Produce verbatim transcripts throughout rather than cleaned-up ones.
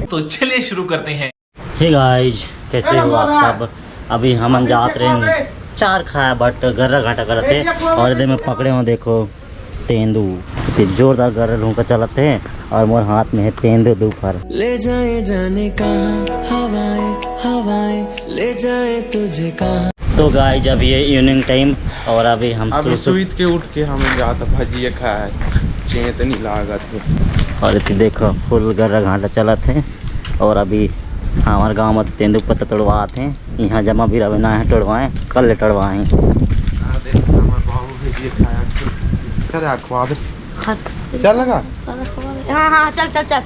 तो चलिए शुरू करते हैं। हे गाइज, कैसे हो आप सब? अभी हमन जात रहे चार खाए, बट गर्रा घाटा करत हे। और एदे में पकड़े हो, देखो, तेंदू। ते जोरदार गर्रा लूका चलत हे और मोर हाथ में हे तेंदू दू फर। ले जाए जाने कहाँ हवाएं, हवाएं ले जाए तुझे कहाँ। तो गाइज, अभी ये इवनिंग टाइम और अभी हम अभी सु- सुइत के उठ के हम जात भजिया खाए, चेत नहीं लागत हे। और एती देखो, फुल गर्रा घाटा चलत हे। और अभी हमर गांव में तेंदू पत्ता तोड़वात हे। इहाँ जमा भी रवे ना हे, तोड़वाए, कल ले तोड़वाए। हाँ, देख, हमर बाबू भजिया खाए। चल, आ, खवा दे। चल लगा। हाँ, हाँ, चल, चल, चल।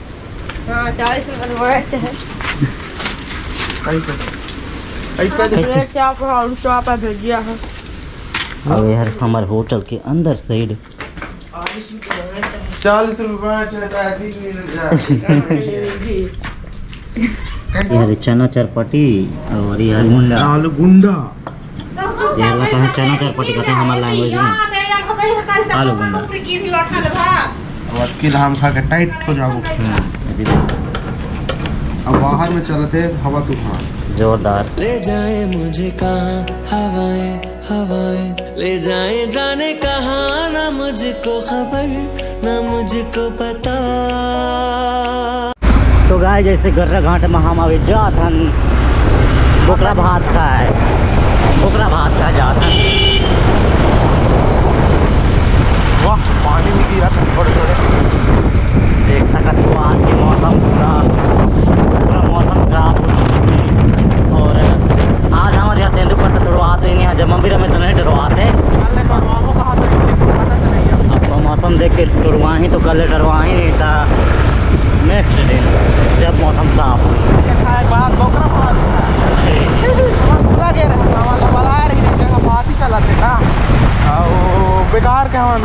हाँ, चालीस रुपये में चाहे। कहीं पे, कहीं पे। ब्रेड चॉप है, आलू चॉप है, भजिया है। अब यार, हमारे होटल के अंदर साइड चालीस रुपये में चाहे, चाहे तीस मिनट जा। ये हरे चना चरपटी और ये हरे गुंडा। आलू गुंडा। ये वाला कहाँ चना चरपटी कहते हैं हमारे लैंग्वेज में। आलू गुंडा। अब अक्की धाम खा के टाइट हो जाओ। हम्म, अभी देखो। अब बाहर में चलत हे हवा तूफान। जोरदार। ले जाए मुझे कहाँ हवाएं, हवाएं ले जाए जाने कहाँ, ना मुझको खबर, ना मुझको पता। तो गाइस, जैसे गर्रा घाट में हम अभी जात हन बोकरा भात खाए, बोकरा भात खाए जात हन। वाह, पानी भी गिरा था थोड़े थोड़े। देख सकत हो, आज के मौसम पूरा, पूरा मौसम खराब हो चुकी है। और आज हमारे यहाँ तेंदू पत्ता तोड़वाते हैं, यहाँ जमा भी रहे तो नहीं तोड़वाते। अब मौसम देख के तोड़वाही तो कल तोड़वाही, नहीं तो नेक्स्ट दिन जब मौसम साफ हो। बेकार के हमन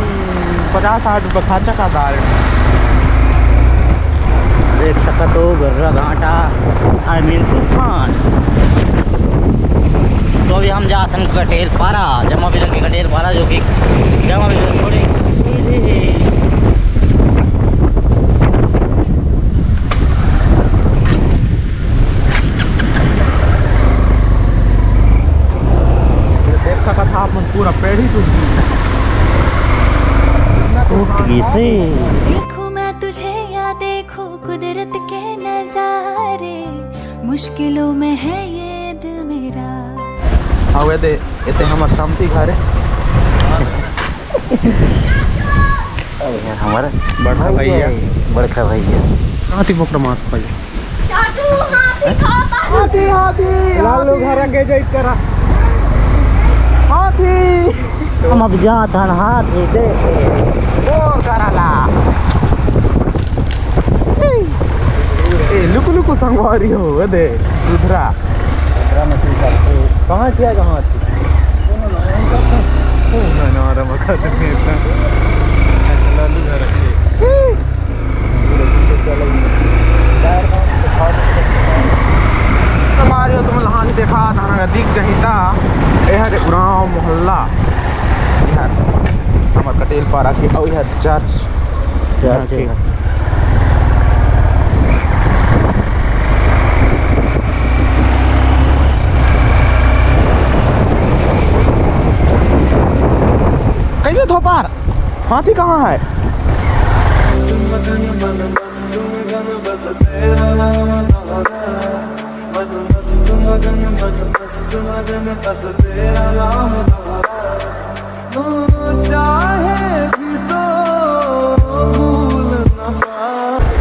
पचास साठ रुपये खर्चा का दाल। देख सकत हो, गर्रा घाटा, I mean तूफान। तो अभी हम जात हन कटेल पारा, जमा भी रखे कटेल पारा, जो कि जमा भी रखे थोड़े। देख सकत हा आप मन पूरा पेड़ी टूट गई। टूट गई से। देखूं मैं तुझे या देखूं कुदरत के नजारे, मुश्किलों में है ये दिल मेरा। अउ एदे, एदे हमर समधी घर हे। अउ ये हमर बड़का भैया। बड़का भैया। कहाँ थी बोकरा मांस भाई? चाचू, हाथी खा, हाथी, हाथी, लालू घर के जैत करा। हाथी। हम अब जात हन हाथी देखे। और कराला। ए, लुकु, लुकु संगवारी हो, एदे, रुद्रा। कहाँ किया, कहाँ थी? ना, ना, रमा खाते नहीं इतना। लालू घर के। तुम्हारे तुम लहान देखा था, दिख जहिता। ए हरे उरांव मोहल्ला। ए हर हमर कटेल पारा के, अउ ए हर चर्च। चर्च। कैसे धोपार? हाथी कहाँ है?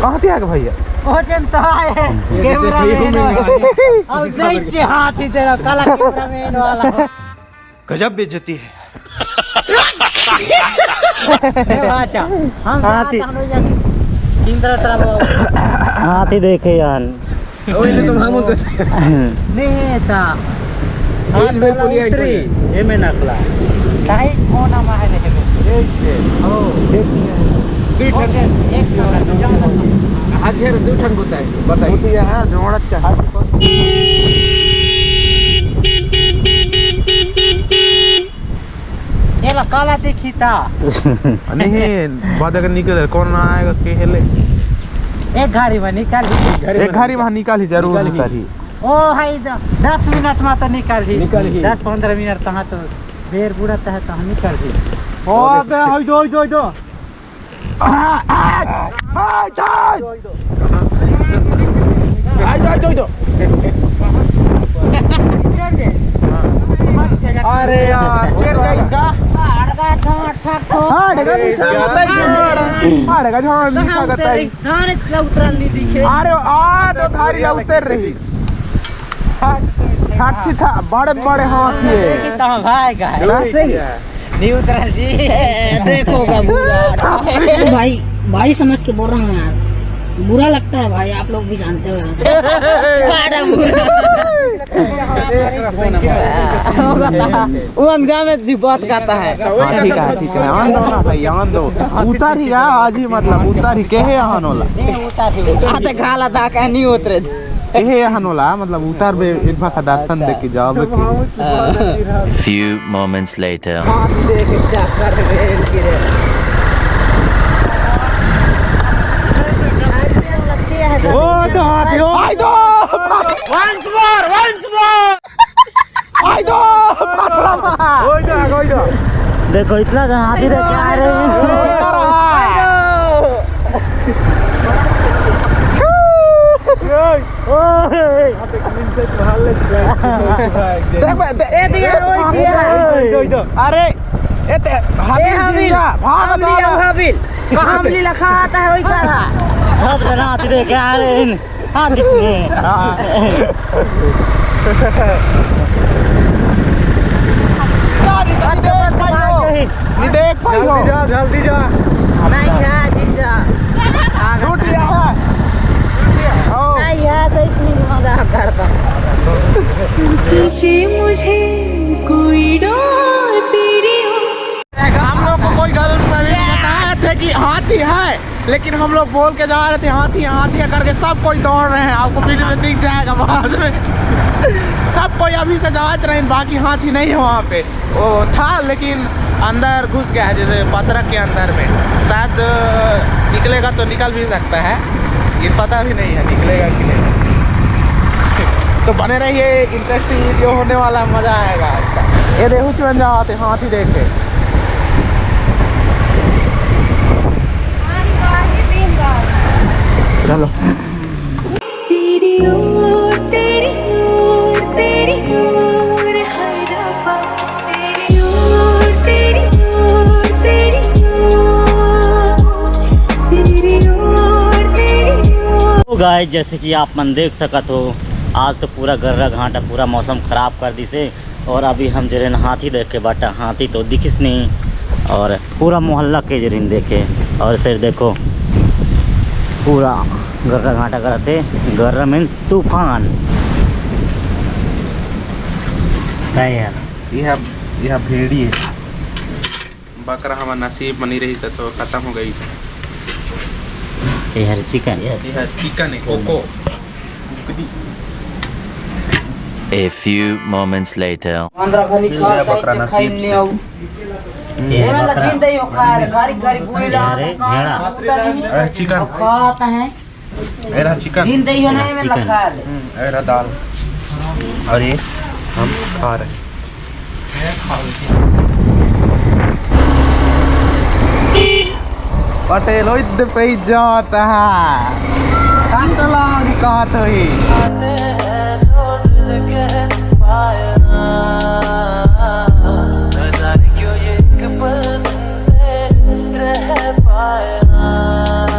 कहाँ थी आगे भैया? वो जनता है, कैमरामैन। अब नहीं चे हाथी तेरा काला कैमरामैन वाला। गजब बेइज्जती है। ए बाचा, हम हाथी। जात हन ओइजा। तीन तरह तरह वो। हाथी देखे यार। ओइले तुम हम तो। नहीं है ता। हाथ में पुलिया उतरी। ये में नकला। काहे कौन हमा है देखे? एक है। ओ। एक है। दू ठन। ओके, एक ठन। आज घेर दू ठन होता है। बताइए। वो तो यहाँ जोड़ा चाहते। ये ला काला देखी ता। नहीं, बाद अगर निकल, कौन ना आएगा, के हेले? एक घड़ी में निकल ही। एक घड़ी में निकल ही, जरूर निकल ही। उतर ही। ओ है, द-, दस मिनट में तो निकल ही। निकल ही। दस पन्द्रह मिनट तहाँ तो बेर बुड़त है, तहाँ निकल ही। ओ, अबे, होई दो, होई दो, होई दो। अरे यार, चढ़ जाई का? हाड़ का झोंट ठक ठोक। हाड़ का झोंट ठक ठोक। हाड़ का झोंट ठक ठोक। अरे, आ तो धारी उतर रही। हाथी था, बड़े बड़े हाथी है। देखी तो भाई का है। हाँ, सही है। नहीं उतरा जी। देखो का बुरा। भाई, भाई समझ के बोल रहा हूँ यार, बुरा लगता है भाई, आप लोग भी जानते हो यार। बड़ा बुरा। वो अंजाम जी बात कहता है। हाँ, ठीक है, ठीक है, आन दो ना भाई, आन दो। उतार ही रहा आज ही, मतलब, उतार ही के है यहाँ नोला। उतार ही। आ तो खाला था, कहीं नहीं उतरे। एहे एहन होला, मतलब, उतार बे, एक बार दर्शन दे के जाओ बे। Few moments later. ओ, तो हाथी हो। आई दो। Once more, once more. आई दो। ओए दो, ओए दो। देखो, इतना जन हाथी देख के आ रहे हैं। ओए दो। ओए। देख बे, दे-, ए, दिया, रोई दिया। अरे, ए, ते, हाबिल ए, हाबिल, जिंदा, भाग, हम भाग। लिया, हाबिल। कहाँ हम ली लखा आता है, वही कह रहा। सब जना हाथी देख के आ रहे हैं। हाथी में। हाँ। नहीं देख पाई हो। जल्दी जा, जल्दी जा। नहीं जा, जीजा। टूट गया है। आओ। नहीं है, तो इतनी मजाक करता। पीछे मुझे कोई डोर तेरी हो। हम लोग को कोई गलत फहमी बताया था कि हाथी है, लेकिन हम लोग बोल के जा रहे थे हाथी है, हाथी है करके सब कोई दौड़ रहे हैं। आपको वीडियो में दिख जाएगा बाद में। सब कोई अभी से जांच रहे हैं, बाकी हाथी नहीं है वहाँ पे। वो था, लेकिन अंदर घुस गया है, जैसे पत्रक के अंदर में। शायद, अ, निकलेगा तो निकल भी सकता है, ये पता भी नहीं है निकलेगा कि नहीं। तो बने रहिए, इंटरेस्टिंग वीडियो होने वाला है, मज़ा आएगा आज का। ये देखो, चुन जाते हाथी देख के। चलो। तेरी ओर, तेरी ओर, तेरी ओर, हाय रब्बा। तेरी ओर, तेरी ओर, तेरी ओर, तेरी ओर, तेरी ओर। तो गाइस, जैसे कि आप मन देख सकत हो, आज तो पूरा गर्रा घाटा, पूरा मौसम खराब कर दिसे। और अभी हम जो है ना हाथी देख के बाटा, हाथी तो दिखिस नहीं। और पूरा मोहल्ला के जो है देखे, और फिर देखो पूरा गर्रा घाटा करत हे। गर्रा मीन्स तूफान। नहीं यार, यह, यह भेड़ी है। बकरा हमर नसीब म नइ रहिस त तो खतम हो गइस। ये हर चिकन। ये हर चिकन है, cocoa. A few moments later. बकरा नसीब से। ये एमे बकरा। लखीन दई हो खा रे, गारी गारी बुई ला अरे, भेड़ा। अरे, चिकन। खात हैं। ए रहा चिकन। दिन दई हो ना, एमे चिकन। लखा ले। हम्म, ए रहा दाल। और ये हम खा रहे हैं। पटेल, ओइ दे पे ही जाता है। काटला की कहत होई।